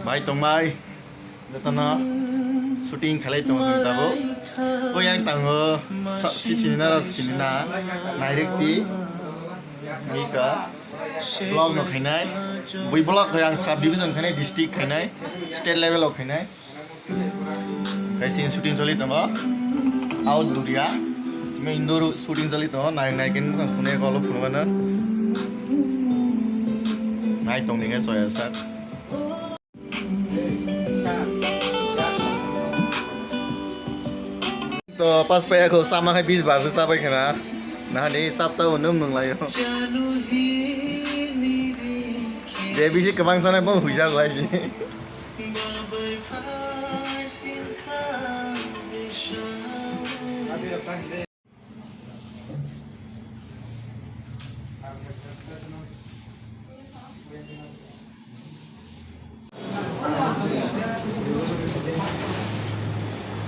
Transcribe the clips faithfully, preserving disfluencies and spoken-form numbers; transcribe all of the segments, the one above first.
Bai tongbai, jotono shooting khalai tongo chwng tabuk. O yang tango, sa-, sisini narok sinina, nairikti, nika, vlog no khainai, bui vlog khe ang sub division khainai, district khainai, state level o khainai. Khe sini shooting choli tongo, outdoor ya, simi indoor shooting choli tongo, nai nai khe nukha phunukya kolo phunukmano. Nai tongni khe choya sak. To pas paya ko sama hai bis bas sa bai khana. Na ni sap sa unum nung layo. Je bisi kwbang sana bo huija lai ji.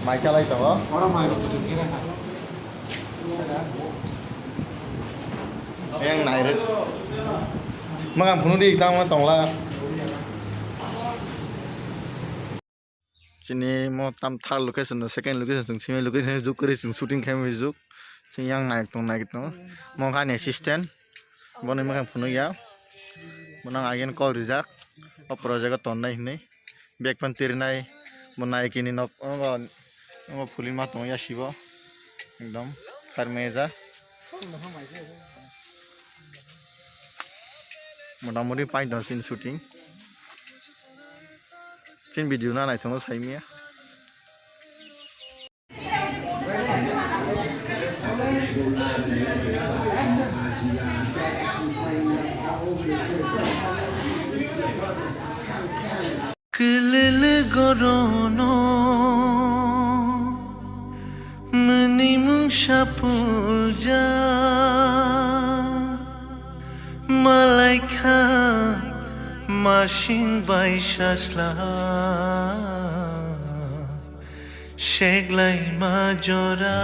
Mai chalai tongo. Yang nai rek. Mangang phunu di tang ma tongla. Chini mo tam third location, second location, chwng simi location juk kwrwi chwng shooting khaimani juk. Chwng yang naik tong naik tong. Mo kha ni assistant. Bono mwkhang phunukya. Bono again call rijak. O project o tonnai hinwi. Bag pan tirinai. Bo naikini nok, o, o, o phulima tong ya sibo. Ekdom. Kharmeja. Motamoti painta sin shooting. Chini video na naithokno saimya. Kwlwlw gorono mwnwi mungsa pulja malaikha masing bai sasla seklaima jora.